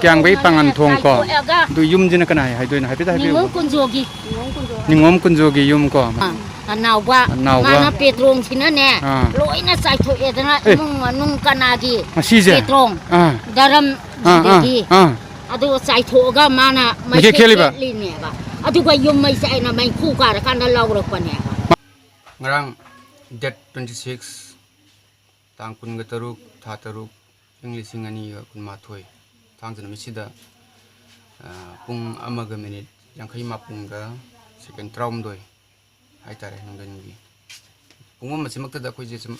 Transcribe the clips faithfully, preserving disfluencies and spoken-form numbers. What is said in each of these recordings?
ꯀ꯭ꯌꯥꯝꯒꯩ ꯄꯥꯉꯟ ꯊꯣꯡ ꯀꯣ꯫ ꯆꯥꯏꯊꯣꯛꯑꯒ ꯑꯗꯨ ꯌꯨꯝꯁꯤꯅ ꯀꯅꯥꯏ ꯍꯥꯏꯗꯣꯏꯅꯣ? ꯍꯥꯏꯐꯦꯠ ꯍꯥꯏꯕꯤꯌꯨ꯫ ꯅꯤꯉꯣꯝ ꯀꯨꯟꯖꯣꯒꯤ꯫ ꯅꯤꯉꯣꯝ ꯀꯨꯟꯖꯣꯒꯤ ꯌꯨꯝ ꯀꯣ꯫ ꯑꯥ, ꯑꯅꯥꯎꯕ꯫ ꯑꯅꯥꯎꯕ꯫ ꯃꯥꯅ ꯄꯦꯇ꯭ꯔꯣꯟꯁꯤꯅꯅꯦ, ꯑꯥ꯫ ꯂꯣꯏꯅ ꯆꯥꯏꯊꯣꯛꯑꯦꯗꯅ ꯑꯦ꯫ ꯏꯃꯨꯡ ꯃꯅꯨꯡ ꯀꯅꯥꯒꯤ ꯉꯁꯤꯁꯦ? ꯄꯦꯇ꯭ꯔꯣꯟ, ꯑꯥ꯫ ꯗꯔꯝ, ꯑꯥ, ꯑꯥ, ꯑꯗꯒꯤ ꯑꯥ꯫ ꯑꯗꯨ ꯆꯥꯏꯊꯣꯛꯑꯒ ꯃꯥꯅ ꯃꯩꯈꯦꯠ ꯃꯩꯈꯦꯠ ꯈꯦꯠꯂꯤꯕ? ꯈꯦꯠꯂꯤꯅꯦꯕ꯫ ꯑꯗꯨꯒ ꯌꯨꯝ ꯃꯩ ꯆꯥꯛꯑꯦꯅ ꯃꯩꯈꯨ ꯀꯥꯔꯀꯥꯟꯗ ꯂꯧꯔꯛꯄꯅꯦꯕ꯫ ꯉꯔꯥꯡ date twenty six, ꯇꯥꯡ ꯀꯨꯟꯒ ꯇꯔꯨꯛ, ꯊꯥ ꯇꯔꯨꯛ, ꯏꯪ ꯂꯤꯁꯤꯡ ꯑꯅꯤꯒ ꯀꯨꯟꯃꯥꯊꯣꯏ, ꯊꯥꯡꯖ ꯅꯨꯃꯤꯠꯁꯤꯗ, ꯑ, ꯄꯨꯡ ꯑꯃꯒ ꯃꯤꯅꯤꯠ ꯌꯥꯡꯈꯩ ꯃꯥꯄꯟꯒ second ꯇꯔꯥꯍꯨꯝꯗꯣꯏ ꯍꯥꯏꯇꯥꯔꯦ, ꯅꯨꯡꯊꯤꯟꯒꯤ ꯄꯨꯡ ꯑꯃ ꯃꯁꯤꯃꯛꯇꯗ ꯑꯩꯈꯣꯏꯁꯦ ꯁꯨꯝ,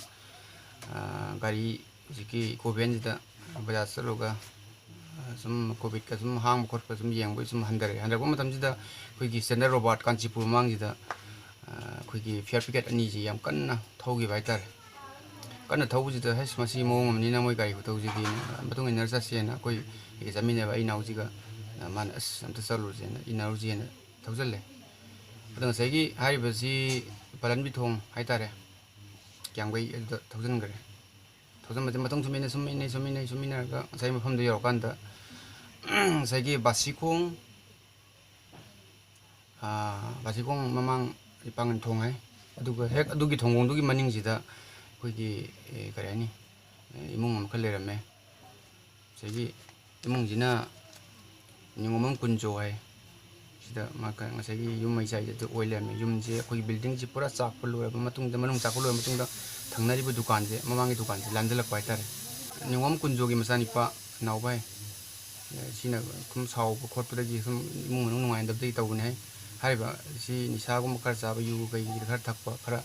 ꯑ, ꯒꯥꯔꯤ ꯍꯧꯖꯤꯛꯀꯤ eco vanꯁꯤꯗ ꯕꯖꯥꯔ ꯆꯠꯂꯨꯔꯒ, ꯑ, ꯁꯨꯝ COVIDꯀ ꯁꯨꯝ ꯍꯥꯡꯕ ꯈꯣꯠꯄ ꯁꯨꯝ ꯌꯦꯡꯕꯒꯤ ꯁꯨꯝ ꯍꯟꯊꯔꯛꯑꯦ꯫ ꯍꯟꯊꯔꯛꯄ ꯃꯇꯝꯁꯤꯗ ꯑꯩꯈꯣꯏꯒꯤ Standard Robert ꯀꯥꯟꯆꯤꯄꯨꯔ ꯃꯃꯥꯡꯁꯤꯗ, ꯑ, ꯑꯩꯈꯣꯏꯒꯤ fire brigade ꯑꯅꯤꯁꯤ ꯌꯥꯝ ꯀꯟꯅ ꯊꯧꯈꯤꯕ ꯍꯥꯏꯇꯥꯔꯦ꯫ ꯀꯟꯅ ꯊꯧꯕꯁꯤꯗ, "ꯍꯩꯁ, ꯃꯁꯤ ꯃꯑꯣꯡ ꯑꯃꯅꯤꯅ ꯃꯣꯏ ꯒꯥꯔꯤ ꯈꯨꯊꯧꯁꯤꯗꯤ" ꯃꯇꯨꯡ ꯏꯟꯅꯔ ꯆꯠꯁꯦꯅ ꯑꯩꯈꯣꯏ ꯍꯦꯛ ꯆꯠꯃꯤꯟꯅꯩꯕ ꯑꯩ ꯏꯅꯥꯎꯁꯤꯒ꯫ ꯑ, ꯃꯥꯅ, "ꯑꯁ, ꯑꯝꯇ ꯆꯠꯂꯨꯔꯁꯦꯅ" ꯏꯟꯅꯔꯨꯁꯦꯅ ꯊꯧꯖꯤꯜꯂꯦ꯫ ꯑꯗꯣ ꯉꯁꯥꯏꯒꯤ ꯍꯥꯏꯔꯤꯕꯁꯤ ꯄꯥꯂꯟꯕꯤ ꯊꯣꯡ ꯍꯥꯏꯇꯥꯔꯦ, ꯀ꯭ꯌꯥꯝꯒꯩ ꯑꯗꯨꯗ ꯊꯧꯖꯤꯟꯈ꯭ꯔꯦ꯫ ꯊꯧꯖꯤꯟꯕꯁꯦ ꯃꯇꯨꯡ ꯁꯨꯝ ꯏꯟꯅ, ꯁꯨꯝ ꯏꯟꯅ, ꯁꯨꯝ ꯏꯟꯅ, ꯁꯨꯝ ꯏꯟꯅꯔꯒ ꯉꯁꯥꯏ ꯃꯐꯝꯗꯨ ꯌꯧꯔꯀꯥꯟꯗ ꯉꯁꯥꯏꯒꯤ ꯕꯥꯁꯤꯈꯣꯡ, ꯑꯥ, ꯕꯥꯁꯤꯈꯣꯡ ꯃꯃꯥꯡ ꯄꯥꯡꯒꯟ ꯊꯣꯡ ꯍꯥꯏ꯫ ꯑꯗꯨꯒ ꯍꯦꯛ ꯑꯗꯨꯒꯤ ꯊꯣꯡꯒꯣꯡꯗꯨꯒꯤ ꯃꯅꯤꯡꯁꯤꯗ ꯑꯩꯈꯣꯏꯒꯤ, ꯑꯦ, ꯀꯔꯤ ꯍꯥꯏꯅꯤ, ꯑꯦ, ꯏꯃꯨꯡ ꯑꯃꯈꯛ ꯂꯩꯔꯝꯃꯦ꯫ ꯉꯁꯥꯏꯒꯤ ꯏꯃꯨꯡꯁꯤꯅ ꯅꯤꯉꯣꯝꯕꯝ ꯀꯨꯟꯖꯣ ꯍꯥꯏ꯫ ꯁꯤꯗ ꯃꯥ ꯀ-, ꯉꯁꯥꯏꯒꯤ ꯌꯨꯝ ꯃꯩ ꯆꯥꯛꯏꯁꯦ ꯑꯗꯨ ꯑꯣꯏ ꯂꯩꯔꯝꯃꯦ꯫ ꯌꯨꯝꯁꯦ ꯑꯩꯈꯣꯏꯒꯤ buildingꯁꯤ ꯄꯨꯔꯥ ꯆꯥꯛꯄ ꯂꯣꯏꯔꯕ ꯃꯇꯨꯡꯗ, ꯃꯅꯨꯡ ꯆꯥꯛꯄ ꯂꯣꯏꯔꯕ ꯃꯇꯨꯡꯗ ꯊꯪꯅꯔꯤꯕ ꯗꯨꯀꯥꯟꯁꯦ, ꯃꯃꯥꯡꯒꯤ ꯗꯨꯀꯥꯟꯁꯦ ꯂꯥꯟꯖꯜꯂꯛꯄ ꯍꯥꯏꯇꯥꯔꯦ꯫ ꯅꯤꯉꯣꯝ ꯀꯨꯟꯖꯣꯒꯤ ꯃꯆꯥꯅꯤꯄꯥ ꯅꯥꯎꯕ ꯍꯥꯏ꯫ ꯑꯦ, ꯁꯤꯅ ꯁꯨꯝ ꯁꯥꯎꯕ ꯈꯣꯠꯄꯗꯒꯤ ꯁꯨꯝ ꯏꯃꯨꯡ ꯃꯅꯨꯡ ꯅꯨꯡꯉꯥꯏꯅꯗꯕꯗꯒꯤ ꯇꯧꯕꯅꯤ ꯍꯥꯏ꯫ ꯍꯥꯏꯔꯤꯕ ꯁꯤ ꯅꯤꯁꯥꯒꯨꯝꯕ ꯈꯔ ꯆꯥꯕ, ꯌꯨ ꯀꯩꯒꯤ ꯈꯔ ꯊꯛꯄ, ꯈꯔ,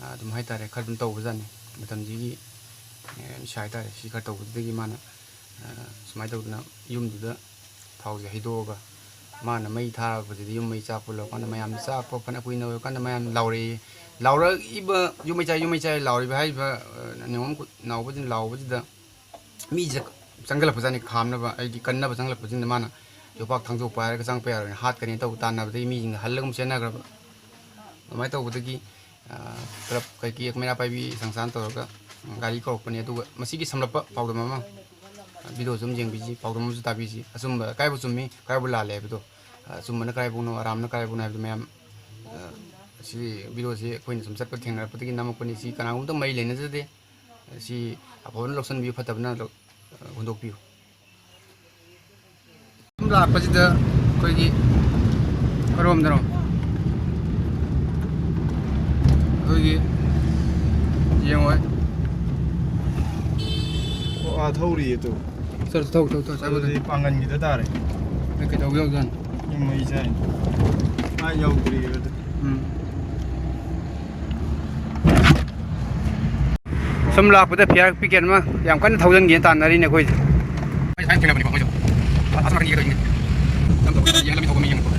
ꯑ, ꯑꯗꯨꯝ ꯍꯥꯏꯇꯥꯔꯦ, ꯈꯔ ꯑꯗꯨꯝ ꯇꯧꯕꯖꯥꯠꯅꯤ꯫ ꯃꯇꯝꯁꯤꯒꯤ, ꯑꯦ, ꯅꯤꯁꯥ ꯍꯥꯏꯇꯥꯔꯦ, ꯁꯤ ꯈꯔ ꯇꯧꯕꯗꯨꯗꯒꯤ ꯃꯥꯅ, ꯑ, ꯁꯨꯃꯥꯏꯅ ꯇꯧꯗꯅ ꯌꯨꯝꯗꯨꯗ ꯊꯥꯎꯁꯦ ꯍꯩꯗꯣꯛꯑꯒ ꯃꯥꯅ ꯃꯩ ꯊꯥꯔꯛꯄꯁꯤꯗꯤ ꯌꯨꯝ ꯃꯩ ꯆꯥꯛꯄ ꯂꯣꯏꯔꯀꯥꯟꯗ ꯃꯌꯥꯝ ꯆꯥꯛꯄ ꯐꯅ ꯀꯨꯏꯅ ꯑꯣꯏꯔꯀꯥꯟꯗ ꯃꯌꯥꯝ ꯂꯥꯎꯔꯛꯏ꯫ ꯂꯥꯎꯔꯛꯏꯕ, "ꯌꯨꯝ ꯃꯩ ꯆꯥꯛꯑꯦ, ꯌꯨꯝ ꯃꯩ ꯆꯥꯛꯑꯦ" ꯂꯥꯎꯔꯤꯕ ꯍꯥꯏꯔꯤꯕ, ꯑ, ꯅꯤꯉꯣꯝ ꯀꯨ-, ꯅꯥꯎꯕꯁꯤꯡ ꯂꯥꯎꯕꯁꯤꯗ ꯃꯤꯁꯦ ꯆꯪꯁꯤꯜꯂꯛꯄꯖꯥꯠꯅꯤ, ꯈꯥꯝꯅꯕ, ꯍꯥꯏꯗꯤ ꯀꯟꯅꯕ ꯆꯪꯁꯤꯜꯂꯛꯄꯁꯤꯡꯗ ꯃꯥꯅ "ꯌꯣꯄꯥꯛ ꯊꯥꯡꯗꯣꯛꯄ ꯍꯥꯏꯔꯒ ꯆꯪꯉꯛꯄ ꯌꯥꯔꯣꯏꯅ ꯍꯥꯠꯀꯅꯤ" ꯇꯧꯕ ꯇꯥꯟꯅꯕꯗꯒꯤ ꯃꯤꯁꯤꯡꯅ ꯍꯜꯂꯒ ꯑꯃꯨꯛ ꯆꯦꯟꯅꯈ꯭ꯔꯕ꯫ ꯑꯗꯨꯃꯥꯏꯅ ꯇꯧꯕꯗꯒꯤ, ꯑ, ꯀ꯭ꯂꯕ ꯀꯩꯀꯩ ꯃꯩꯔꯥ ꯄꯥꯏꯕꯤ ꯁꯪꯁꯊꯥꯟ ꯇꯧꯔꯒ ꯒꯥꯔꯤ ꯀꯧꯔꯛꯄꯅꯤ꯫ ꯑꯗꯨꯒ ꯃꯁꯤꯒꯤ ꯁꯝꯂꯞꯄ ꯄꯥꯎꯗꯝ ꯑꯃ, ꯚꯤꯗꯤꯑꯣꯁꯨ ꯑꯗꯨꯝ ꯌꯦꯡꯕꯤꯁꯤ, ꯄꯥꯎꯗꯝ ꯑꯃꯁꯨ ꯇꯥꯕꯤꯁꯤ꯫ ꯑꯆꯨꯝꯕ ꯀꯥꯏꯕꯨ ꯆꯨꯝꯃꯤ, ꯀꯥꯏꯕꯨ ꯂꯥꯜꯂꯦ ꯍꯥꯏꯕꯗꯣ, ꯑꯆꯨꯝꯕꯅ ꯀꯥꯏꯕꯨꯅꯣ, ꯑꯔꯥꯟꯕꯅ ꯀꯥꯏꯕꯨꯅꯣ ꯍꯥꯏꯕꯗꯣ ꯃꯌꯥꯝ, ꯑ, ꯁꯤ ꯚꯤꯗꯤꯑꯣꯁꯤ ꯑꯩꯈꯣꯏꯅ ꯁꯨꯝ ꯆꯠꯄ ꯊꯦꯡꯅꯔꯛꯄꯗꯒꯤ ꯅꯝꯃꯛꯄꯅꯤ꯫ ꯁꯤ ꯀꯅꯥꯒꯨꯝꯕꯗ ꯃꯔꯤ ꯂꯩꯅꯖꯗꯦ꯫ ꯁꯤ ꯑꯐꯕꯅ ꯂꯧꯁꯤꯟꯕꯤꯌꯨ, ꯐꯠꯇꯕꯅ ꯂꯧ-, ꯑ, ꯍꯨꯟꯗꯣꯛꯄꯤꯌꯨ꯫ ꯁꯨꯝ ꯂꯥꯛꯄꯁꯤꯗ ꯑꯩꯈꯣꯏꯒꯤ ꯀꯔꯣꯝꯗꯅꯣ ꯑꯩꯈꯣꯏꯒꯤ ꯌꯦꯡꯉꯣ꯫ ꯑꯣ, ꯑꯥ, ꯊꯧꯔꯤꯌꯦ ꯇꯨ꯫ ꯆꯠꯂꯣ, ꯊꯧ, ꯊꯧ, ꯊꯧ, ꯆꯠꯂꯣ꯫ ꯑꯗꯨꯗꯤ ꯄꯥꯡꯒꯟꯒꯤꯗ ꯇꯥꯔꯦ꯫ ꯅꯣꯏ ꯀꯩꯗꯧꯒꯦ ꯌꯥꯎꯖꯥꯠꯅꯣ? ꯌꯨꯝ ꯃꯩ ꯆꯥꯏꯅꯤ꯫ ꯑꯥ, ꯌꯧꯗ꯭ꯔꯤꯕ ꯑꯗꯨ꯫ ꯎꯝ꯫ ꯁꯨꯝ ꯂꯥꯛꯄꯗ ꯐꯤꯌꯥꯔ ꯄꯤꯀꯦꯠ ꯑꯃ ꯌꯥꯝ ꯀꯟꯅ ꯊꯧꯖꯟꯒꯦꯅ ꯇꯥꯟꯅꯔꯤꯅꯦ ꯑꯩꯈꯣꯏꯁꯦ꯫ ꯑꯩ ꯁꯨꯃꯥꯏꯅ ꯊꯦꯡꯅꯕꯅꯤꯀꯣ ꯑꯩꯈꯣꯏꯁꯨ꯫ ꯑꯁ, ꯑꯁ, ꯌꯦꯡꯉꯒ ꯂꯝꯕꯤ ꯊꯧꯕ ꯃꯤ ꯌꯦꯡꯉꯣ꯫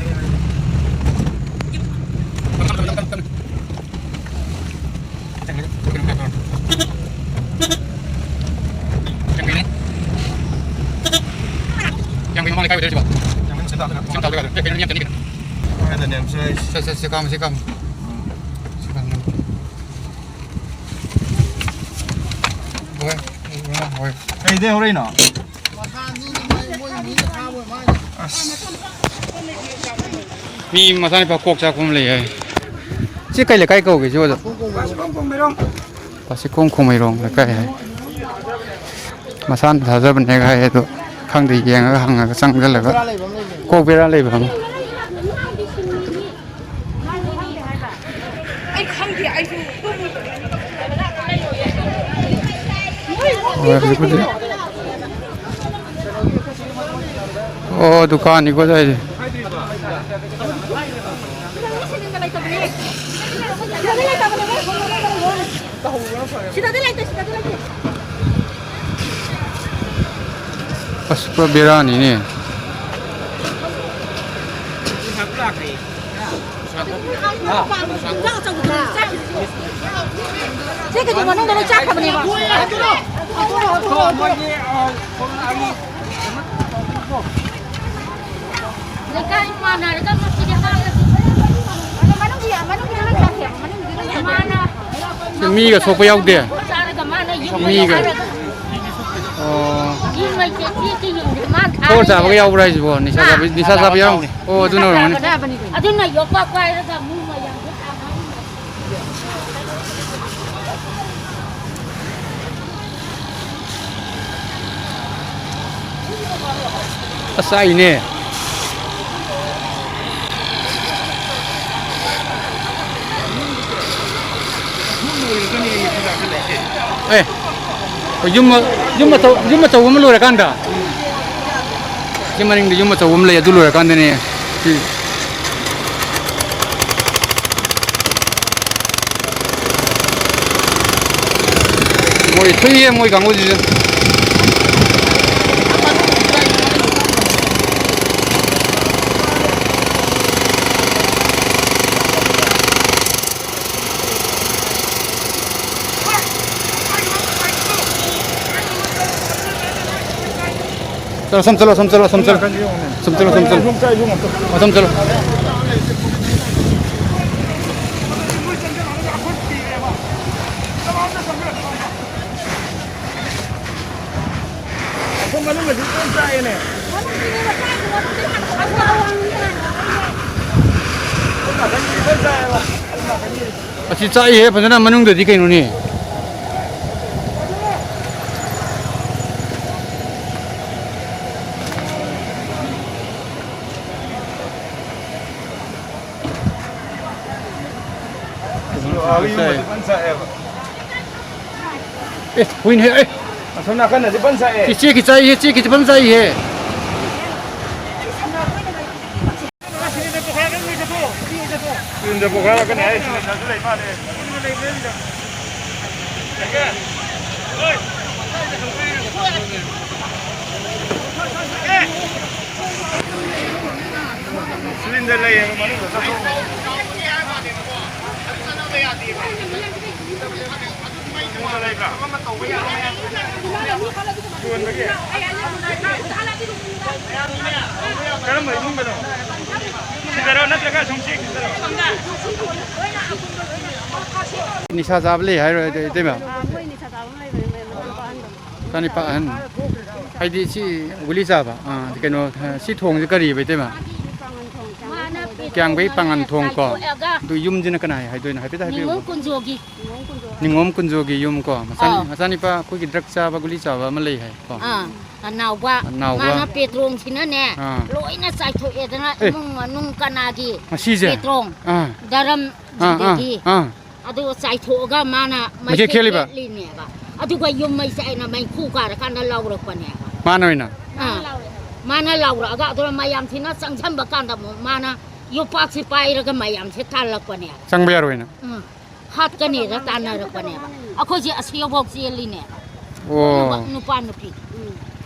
ꯀꯌꯥꯝ ꯀꯨꯏꯅꯣ ꯃꯃꯥꯡ ꯂꯩꯀꯥꯏ ꯑꯣꯏꯗꯣꯏꯔꯤꯁꯤꯕꯣ? ꯁꯦꯝ ꯇꯥꯗꯣꯏꯔꯥ? ꯁꯦꯝ ꯇꯥꯗꯣꯏꯔꯥ? ꯑꯦ, ꯀꯩꯅꯣ, ꯌꯥꯝ ꯆꯠꯅꯤ ꯀꯩꯅꯣ꯫ ꯍꯣꯏ, ꯑꯗꯨꯅꯦ ꯌꯥꯝ ꯆꯠꯂꯤꯁꯦ꯫ ꯁꯦ, ꯁꯦ, ꯁꯦ, ꯀꯥꯝꯃꯣ, ꯁꯦ, ꯀꯥꯝꯃꯣ꯫ ꯁꯦ, ꯀꯥꯝꯃꯣ꯫ ꯍꯣꯏ, ꯍꯣꯏ, ꯍꯣꯏ꯫ ꯀꯩꯗꯩ ꯍꯧꯔꯛꯏꯅꯣ? ꯑꯁ꯫ ꯃꯤ ꯃꯆꯥꯅꯨꯄꯥ ꯀꯣꯛ ꯆꯥꯛꯄ ꯑꯃ ꯂꯩ ꯍꯥꯏ꯫ ꯁꯤ ꯀꯩ ꯂꯩꯀꯥꯏ ꯀꯧꯒꯦ ꯁꯤ ꯑꯣꯖꯥ? ꯄꯥꯁꯤꯈꯣꯡ ꯈꯣꯡꯃꯩꯔꯣꯡ ꯂꯩꯀꯥꯏ ꯍꯥꯏ꯫ ꯃꯁꯥꯅ ꯊꯥꯖꯕꯅꯦꯒ ꯍꯥꯏ ꯑꯗꯣ ꯈꯪꯗꯦ, ꯌꯦꯡꯉꯒ ꯍꯪꯉꯒ ꯆꯪꯁꯤꯜꯂꯒ ꯀꯣꯛ ꯕꯦꯔꯥ ꯂꯩꯕ ꯑꯃ꯫ ꯑꯩ ꯈꯪꯗꯦ, ꯑꯩꯁꯨ꯫ ꯍꯣꯏ, ꯍꯧꯖꯤꯛꯄꯨꯗꯤ꯫ ꯑꯣ, ꯗꯨꯀꯥꯟꯅꯤꯀꯣ ꯁ꯭ꯋꯥꯏꯁꯦ꯫ ꯁꯤꯗꯗꯤ ꯂꯩꯇꯦ, ꯁꯤꯗꯗꯤ ꯂꯩꯇꯦ꯫ ꯑꯁ, ꯄꯨꯔꯥ ꯕꯦꯔꯥꯅꯤꯅꯦ꯫ ꯁꯤ ꯀꯩꯅꯣ ꯃꯅꯨꯡꯗ ꯂꯣꯏ ꯆꯥꯛꯈ꯭ꯔꯕꯅꯦꯕ꯫ ꯂꯩꯀꯥꯏ ꯃꯥꯟꯅꯔꯒ ꯃꯁꯤꯗꯤ ꯍꯥꯏꯔꯒ ꯃꯅꯨꯡꯒꯤ, ꯃꯅꯨꯡꯒꯤꯗ ꯂꯣꯏ ꯆꯥꯛꯈ꯭ꯔꯦ꯫ ꯃꯅꯨꯡꯒꯤꯗ ꯂꯣꯏ ꯆꯥꯛꯈ꯭ꯔꯦ꯫ ꯃꯥꯅ ꯃꯤꯒ ꯁꯣꯛꯄ ꯌꯥꯎꯗꯦ? ꯆꯥꯔꯒ ꯃꯥꯅ ꯌꯨꯝ ꯃꯤꯒ꯫ ꯆꯥꯔꯒ꯫ ꯑꯣ꯫ ꯌꯨꯝ ꯈꯣꯔ ꯆꯥꯕꯒ ꯌꯥꯎꯕ꯭ꯔꯥ ꯍꯥꯏꯁꯤꯕꯣ? ꯅꯤꯁꯥ ꯆꯥꯕ, ꯅꯤꯁꯥ ꯆꯥꯕ ꯌꯥꯎ-, ꯑꯣ, ꯑꯗꯨꯅ ꯑꯣꯏꯔꯝꯒꯅꯤ꯫ ꯑꯗꯨꯅ ꯌꯣꯄꯥꯛ ꯄꯥꯏꯔꯒ ꯃꯤ ꯃꯌꯥꯝꯗꯣ ꯊꯥꯡꯉꯛꯏꯅꯦ꯫ ꯑꯁ, ꯆꯥꯛꯏꯅꯦ꯫ ꯑꯦ, ꯌꯨꯝ, ꯌꯨꯝ ꯑꯆꯧ-, ꯌꯨꯝ ꯑꯆꯧꯕ ꯑꯃ ꯂꯣꯏꯔꯀꯥꯟꯗ? ꯁꯤ ꯃꯅꯤꯡꯗ ꯌꯨꯝ ꯑꯆꯧꯕ ꯑꯃ ꯂꯩ, ꯑꯗꯨ ꯂꯣꯏꯔꯀꯥꯟꯗꯅꯦ꯫ ꯁꯤ꯫ ꯃꯣꯏ ꯊꯨꯏꯌꯦ, ꯃꯣꯏ ꯀꯥꯡꯕꯨꯁꯤꯁꯨ꯫ ꯆꯠꯂꯣ, ꯁꯣꯝ ꯆꯠꯂꯣ, ꯁꯣꯝ ꯆꯠꯂꯣ, ꯁꯣꯝ ꯆꯠꯂꯣ꯫ ꯁꯣꯝ ꯆꯠꯂꯣ, ꯁꯣꯝ ꯆꯠꯂꯣ꯫ ꯑꯣ, ꯁꯣꯝ ꯆꯠꯂꯣ꯫ ꯑꯁꯣꯝ ꯃꯅꯨꯡꯗꯗꯤ ꯐꯖꯅ ꯆꯥꯛꯑꯦꯅꯦ꯫ ꯑꯁꯣꯝ ꯅꯥꯀꯟꯒꯤꯗꯤ ꯐꯖꯅ ꯆꯥꯛꯑꯦꯕ꯫ ꯑꯁꯣꯝ ꯅꯥꯀꯟꯒꯤꯗꯤ꯫ ꯑꯁꯤ ꯆꯥꯛꯏꯍꯦ ꯐꯖꯅ ꯃꯅꯨꯡꯗꯗꯤ ꯀꯩꯅꯣꯅꯦ꯫ ꯑꯥꯒꯤ ꯌꯨꯝ ꯑꯗꯨ ꯐꯖꯅ ꯆꯥꯛꯑꯦꯕ꯫ ꯑꯦ, ꯍꯨꯏꯅꯦ, ꯑꯦ꯫ ꯑꯁꯣꯝ ꯅꯥꯀꯟꯗꯗꯤ ꯐꯖꯅ ꯆꯥꯛꯑꯦ꯫ ꯁꯤ ꯆꯦꯛꯀꯤ ꯆꯥꯛꯏꯍꯦ, ꯆꯦꯛꯀꯤꯗꯤ ꯐꯖꯅ ꯆꯥꯛꯏꯍꯦ꯫ ꯌꯨꯝꯗ ꯄꯣꯈꯥꯏꯔꯛꯀꯅꯤ ꯍꯥꯏ ꯁꯤꯂꯤꯟꯗꯔꯁꯨ ꯂꯩ ꯃꯥꯜꯂꯦ꯫ ꯁꯤꯂꯤꯟꯗꯔ ꯂꯩꯌꯦꯕ ꯃꯅꯨꯡꯗ ꯆꯠꯊꯣꯛ꯫ ꯀꯔꯝꯕ ꯏꯃꯨꯡꯗꯅꯣ? ꯁꯤꯗꯔꯣ ꯅꯠꯇ꯭ꯔꯒ ꯑꯁꯣꯝ ꯆꯦꯛꯁꯤꯗꯔꯣ? ꯅꯤꯁꯥ ꯆꯥꯕ ꯂꯩ ꯍꯥꯏꯔꯣ, ꯏꯇꯩꯃ? ꯑꯥ, ꯃꯣꯏ ꯅꯤꯁꯥ ꯆꯥꯕ ꯑꯃ ꯂꯩꯕꯅꯦ, ꯃꯆꯥꯅꯨꯄꯥ ꯑꯍꯟꯗꯣ꯫ ꯃꯆꯥꯅꯨꯄꯥ ꯑꯍꯟ꯫ ꯍꯥꯏꯗꯤ ꯁꯤ ꯒꯨꯂꯤ ꯆꯥꯕ, ꯑꯥ, ꯀꯩꯅꯣ, ꯁꯤ ꯊꯣꯡꯁꯦ ꯀꯔꯤꯕ, ꯏꯇꯩꯃ? ꯃꯥꯅ ꯄꯦꯇ꯭ꯔꯣꯜ ꯀ꯭ꯌꯥꯝꯒꯩ ꯄꯥꯡꯒꯟ ꯊꯣꯡ ꯀꯣ? ꯆꯥꯏꯊꯣꯛꯑꯒ ꯑꯗꯨ ꯌꯨꯝꯁꯤꯅ ꯀꯅꯥꯏ ꯍꯥꯏꯗꯣꯏꯅꯣ? ꯍꯥꯏꯐꯦꯠꯇ ꯍꯥꯏꯕꯤꯌꯨ꯫ ꯅꯤꯉꯣꯜ ꯀꯨꯟꯖꯣꯒꯤ꯫ ꯅꯤꯉꯣꯝ ꯀꯨꯟꯖꯣꯒꯤ ꯌꯨꯝ ꯀꯣ? ꯃꯆꯥꯅꯤ-, ꯑꯥ꯫ ꯃꯆꯥꯅꯤꯄꯥ ꯑꯩꯈꯣꯏꯒꯤ ꯗ꯭ꯔꯒ ꯆꯥꯕ, ꯒꯨꯂꯤ ꯆꯥꯕ ꯑꯃ ꯂꯩ ꯍꯥꯏ ꯀꯣ? ꯑꯥ, ꯑꯅꯥꯎꯕ꯫ ꯑꯅꯥꯎꯕ꯫ ꯃꯥꯅ ꯄꯦꯇ꯭ꯔꯣꯜꯁꯤꯅꯅꯦ, ꯑꯥ꯫ ꯂꯣꯏꯅ ꯆꯥꯏꯊꯣꯛꯑꯦꯗꯅ, ꯑꯦ꯫ ꯏꯃꯨꯡ ꯃꯅꯨꯡ ꯀꯅꯥꯒꯤ ꯉꯁꯤꯁꯦ? ꯄꯦꯇ꯭ꯔꯣꯜ, ꯑꯥ꯫ ꯗꯔꯝ, ꯑꯥ, ꯑꯥ, ꯑꯗꯒꯤ ꯑꯥ꯫ ꯑꯗꯨ ꯆꯥꯏꯊꯣꯛꯑꯒ ꯃꯥꯅ ꯃꯩꯈꯦꯠ ꯃꯩꯈꯦꯠ ꯈꯦꯠꯂꯤꯕ? ꯈꯦꯠꯂꯤꯅꯦꯕ꯫ ꯑꯗꯨꯒ ꯌꯨꯝ ꯃꯩꯁꯦ ꯑꯩꯅ ꯃꯩꯈꯨ ꯀꯥꯔꯀꯥꯟꯗ ꯂꯧꯔꯛꯄꯅꯦꯕ꯫ ꯃꯥꯅ ꯑꯣꯏꯅ? ꯑꯥ꯫ ꯃꯥꯅ ꯂꯧꯔꯛꯑꯒ ꯑꯗꯨꯅ ꯃꯌꯥꯝꯁꯤꯅ ꯆꯪꯁꯟꯕ ꯀꯥꯟꯗ ꯑꯃꯨꯛ ꯃꯥꯅ ꯌꯣꯄꯥꯛꯁꯤ ꯄꯥꯏꯔꯒ ꯃꯌꯥꯝꯁꯦ ꯇꯥꯜꯂꯛꯄꯅꯦꯕ꯫ ꯆꯪꯕ ꯌꯥꯔꯣꯏꯅ? ꯎꯝ꯫ ꯍꯥꯠꯀꯅꯦꯗ ꯇꯥꯟꯅꯔꯛꯄꯅꯦꯕ꯫ ꯑꯩꯈꯣꯏꯁꯦ ꯑꯁꯤꯐꯥꯎ ꯆꯦꯜꯂꯤꯅꯦꯕ꯫ ꯑꯣ꯫ ꯅꯨꯄꯥ ꯅꯨꯄꯤ꯫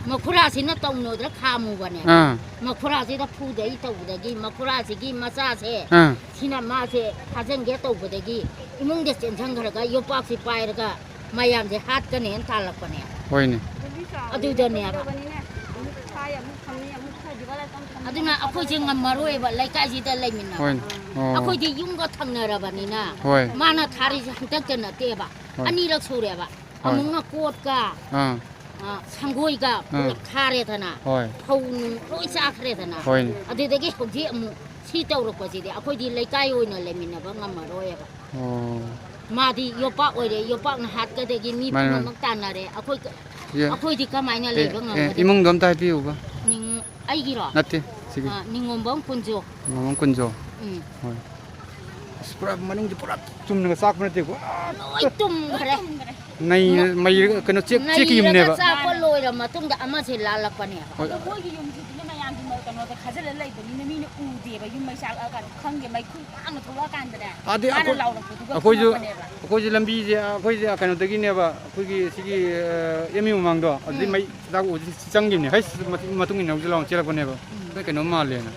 ꯃꯈꯨꯔꯥꯁꯤꯅ ꯇꯧꯅꯣꯗꯅ ꯈꯥꯝꯃꯨꯕꯅꯦꯕ꯫ ꯑꯥ꯫ ꯃꯈꯨꯔꯥꯁꯤꯗ ꯐꯨꯗꯩ ꯇꯧꯕꯗꯒꯤ ꯃꯈꯨꯔꯥꯁꯤꯒꯤ ꯃꯆꯥꯁꯦ ꯑꯥ꯫ ꯁꯤꯅ ꯃꯥꯁꯦ ꯐꯥꯖꯟꯒꯦ ꯇꯧꯕꯗꯒꯤ ꯏꯃꯨꯡꯗ ꯆꯦꯟꯁꯟꯈ꯭ꯔꯒ ꯌꯣꯄꯥꯛꯁꯤ ꯄꯥꯏꯔꯒ ꯃꯌꯥꯝꯁꯦ ꯍꯥꯠꯀꯅꯦꯅ ꯇꯥꯜꯂꯛꯄꯅꯦ꯫ ꯍꯣꯏꯅꯦ꯫ ꯑꯗꯨꯗꯅꯦꯕ꯫ ꯑꯗꯨꯅ ꯑꯩꯈꯣꯏꯁꯦ ꯉꯝꯃꯔꯣꯏꯕ ꯂꯩꯀꯥꯏꯁꯤꯗ ꯂꯩꯃꯤꯟꯅꯕ꯫ ꯍꯣꯏꯅꯦ꯫ ꯑꯣ꯫ ꯑꯩꯈꯣꯏꯗꯤ ꯌꯨꯝꯒ ꯊꯪꯅꯔꯕꯅꯤꯅ ꯍꯣꯏ꯫ ꯃꯥꯅ ꯊꯥꯔꯤꯁꯦ ꯍꯟꯗꯛꯇ ꯅꯠꯇꯦꯕ꯫ ꯍꯣꯏ꯫ ꯑꯅꯤꯔꯛ ꯁꯨꯔꯦꯕ꯫ ꯍꯣꯏ꯫ ꯑꯃꯨꯛꯅ ꯀꯣꯠꯀ, ꯑꯥ꯫ ꯑ, ꯁꯪꯒꯣꯏꯒ ꯑꯥ꯫ ꯄꯨꯂꯞ ꯊꯥꯔꯦꯗꯅ꯫ ꯍꯣꯏ꯫ ꯐꯧ ꯅꯨꯡ ꯂꯣꯏ ꯆꯥꯈ꯭ꯔꯦꯗꯅ꯫ ꯍꯣꯏꯅꯦ꯫ ꯑꯗꯨꯗꯒꯤ ꯍꯧꯖꯤꯛ ꯑꯃꯨꯛ ꯁꯤ ꯇꯧꯔꯛꯄꯁꯤꯗꯤ ꯑꯩꯈꯣꯏꯗꯤ ꯂꯩꯀꯥꯏ ꯑꯣꯏꯅ ꯂꯩꯃꯤꯟꯅꯕ ꯉꯝꯃꯔꯣꯏꯕ꯫ ꯑꯣ꯫ ꯃꯥꯗꯤ ꯌꯣꯄꯥꯛ ꯑꯣꯏꯔꯦ, ꯌꯣꯄꯥꯛꯅ ꯍꯥꯠꯀꯗꯒꯤ ꯃꯤ ꯃꯥꯅꯦ, ꯃꯥꯅꯦ꯫ ꯄꯨꯝꯅꯃꯛ ꯇꯥꯟꯅꯔꯦ꯫ ꯑꯩꯈꯣꯏ, ꯌꯦ-, ꯑꯩꯈꯣꯏꯗꯤ ꯀꯃꯥꯏꯅ ꯑꯦ, ꯂꯩꯕ ꯑꯦ, ꯉꯝꯒꯗꯒꯦ? ꯏꯃꯨꯡꯗꯣ ꯑꯝꯇ ꯍꯥꯏꯕꯤꯌꯨꯕ꯫ ꯅꯤꯡ-, ꯑꯩꯒꯤꯔꯣ? ꯅꯠꯇꯦ, ꯁꯤꯒꯤ꯫ ꯑ, ꯅꯤꯉꯣꯝꯕꯝ ꯀꯨꯟꯖꯣ꯫ ꯅꯤꯉꯣꯝꯕꯝ ꯀꯨꯟꯖꯣ꯫ ꯎꯝ꯫ ꯍꯣꯏ꯫ ꯑꯁ, ꯄꯨꯔꯥ ꯃꯅꯨꯡꯁꯦ ꯄꯨꯔꯥ ꯆꯨꯝꯅꯒ ꯆꯥꯛꯄ ꯅꯠꯇꯦꯀꯣ꯫ ꯂꯣꯏ ꯇꯨꯝꯈ꯭ꯔꯦ꯫ ꯅꯩ-, ꯃꯩ-, ꯀꯩꯅꯣ, ꯆꯦꯛ, ꯆꯦꯛꯀꯤ ꯅꯩꯔꯒ ꯌꯨꯝꯅꯦꯕ꯫ ꯆꯥꯛꯄ ꯂꯣꯏꯔ ꯃꯇꯨꯡꯗ ꯑꯃꯁꯦ ꯂꯥꯜꯂꯛꯄꯅꯦꯕ꯫ ꯍꯣꯏ꯫ ꯑꯗꯣ ꯃꯣꯏꯒꯤ ꯌꯨꯝꯁꯤꯗꯤꯅꯦ ꯃꯌꯥꯝꯒꯤ ꯃ-, ꯀꯩꯅꯣꯗ ꯈꯥꯖꯤꯜꯂ ꯂꯩꯕꯅꯤꯅ ꯃꯤꯅ ꯎꯗꯦꯕ꯫ ꯌꯨꯝ ꯃꯩ ꯆꯥꯛꯂꯛꯑꯀꯥꯟꯗ ꯈꯪꯗꯦ, ꯃꯩꯈꯨ ꯄꯥꯛꯅ ꯊꯣꯛꯂꯛꯑꯀꯥꯟꯗꯅꯦ ꯑꯗꯩ ꯃꯥꯅ ꯑꯩꯈꯣꯏ-, ꯂꯥꯎꯔꯛꯄꯗꯨꯒ ꯑꯩꯈꯣꯏꯁꯨ, ꯈꯪꯉꯛꯄꯅꯦꯕ꯫ ꯑꯩꯈꯣꯏꯁꯨ ꯂꯝꯕꯤꯁꯦ, ꯑꯩꯈꯣꯏꯁꯦ ꯀꯩꯅꯣꯗꯒꯤꯅꯦꯕ, ꯑꯩꯈꯣꯏꯒꯤ ꯁꯤꯒꯤ, ꯑ, ꯑꯦꯝ ꯌꯨ ꯃꯃꯥꯡꯗꯣ, ꯑꯗꯨꯗꯩ ꯎꯝ꯫ ꯃꯩ ꯆꯥꯛ ꯎꯕꯁꯤ ꯆꯪꯈꯤꯕꯅꯦ꯫ ꯍꯩꯁ, ꯃꯇꯨꯡ, ꯃꯇꯨꯡ ꯏꯟꯅ ꯍꯧꯖꯤꯛ ꯂꯥꯎꯅ ꯆꯦꯜꯂꯛꯄꯅꯦꯕ꯫ ꯎꯝ꯫ ꯅꯣꯏ ꯀꯩꯅꯣꯝ ꯃꯥꯜꯂꯦꯅ꯫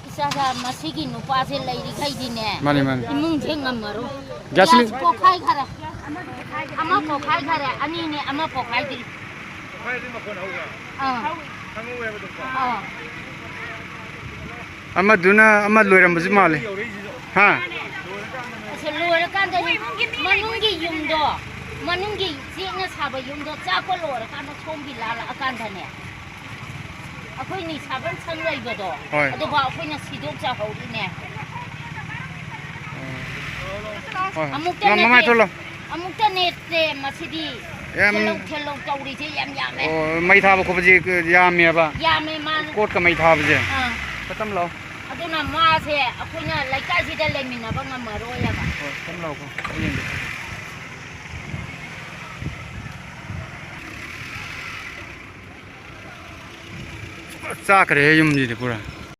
ꯏꯆꯥ, ꯏꯆꯥ, ꯃꯁꯤꯒꯤ ꯅꯨꯄꯥꯁꯦ ꯂꯩꯔꯤꯈꯩꯗꯤꯅꯦ, ꯃꯥꯅꯤ, ꯃꯥꯅꯤ꯫ ꯏꯃꯨꯡꯁꯦ ꯉꯝꯃꯔꯣꯏ꯫ ꯒ꯭ꯌꯥꯁ ꯒ꯭ꯌꯥꯁ ꯁꯤꯂꯤꯟ- ꯄꯣꯛꯈꯥꯏꯈꯔꯦ꯫ ꯑꯃ ꯄꯣꯛꯈꯥꯏꯈꯔꯦ, ꯑꯅꯤꯅꯦ, ꯑꯃ ꯄꯣꯛꯈꯥꯏꯗ꯭ꯔꯤ꯫ ꯑꯥ꯫ ꯑꯥ꯫ ꯑꯃꯗꯨꯅ ꯑꯃ ꯂꯣꯏꯔꯝꯕꯁꯨ ꯃꯥꯜꯂꯦ꯫ ꯍꯥ? ꯑꯁ, ꯂꯣꯏꯔꯀꯥꯟꯗ ꯃꯅꯨꯡꯒꯤ ꯌꯨꯝꯗꯣ ꯃꯅꯨꯡꯒꯤ ꯆꯦꯛꯅ ꯁꯥꯕ ꯌꯨꯝꯗꯣ ꯆꯥꯛꯄ ꯂꯣꯏꯔꯀꯥꯟꯗ ꯁꯣꯝꯒꯤ ꯂꯥꯜꯂꯛꯑꯀꯥꯟꯗꯅꯦ, ꯑꯩꯈꯣꯏ ꯅꯤꯁꯥꯕꯟ ꯁꯪ ꯂꯩꯕꯗꯣ, ꯍꯣꯏ꯫ ꯑꯗꯨꯐꯥꯎ ꯑꯩꯈꯣꯏꯅ ꯁꯤꯗꯣꯛꯆꯍꯧꯔꯤꯅꯦ꯫ ꯍꯣꯏ꯫ ꯑꯃꯨꯛꯇ ꯃ- ꯃꯃꯥꯏ ꯅꯠꯇꯦ, ꯊꯣꯛꯂꯣ꯫ ꯑꯃꯨꯛꯇ ꯅꯠꯇꯦ ꯃꯁꯤꯗꯤ꯫ ꯌꯥꯝ- ꯊꯦꯜꯂꯧ ꯊꯦꯜꯂꯧ ꯇꯧꯔꯤꯁꯦ ꯌꯥꯝ ꯌꯥꯝꯃꯦ꯫ ꯑꯣ, ꯃꯩ ꯊꯥꯕ ꯈꯣꯠꯄꯁꯦ ꯌꯥꯝꯃꯦꯕ꯫ ꯌꯥꯝꯃꯦ ꯃꯥꯅ꯫ ꯀꯣꯠꯀ ꯃꯩ ꯊꯥꯕꯁꯦ꯫ ꯑꯥ꯫ ꯈꯇꯝ ꯂꯥꯛꯑꯣ꯫ ꯑꯗꯨꯅ ꯃꯥꯁꯦ ꯑꯩꯈꯣꯏꯅ ꯂꯩꯀꯥꯏꯁꯤꯗ ꯂꯩꯃꯤꯟꯅꯕ ꯉꯝꯃꯔꯣꯏꯕ꯫ ꯍꯣꯏ, ꯈꯇꯝ ꯂꯥꯛꯑꯣꯀꯣ꯫ ꯑꯩ ꯌꯦꯡꯒꯦ꯫ ꯆꯥꯈ꯭ꯔꯦꯍꯦ ꯌꯨꯝꯁꯤꯗꯤ ꯄꯨꯔꯥ꯫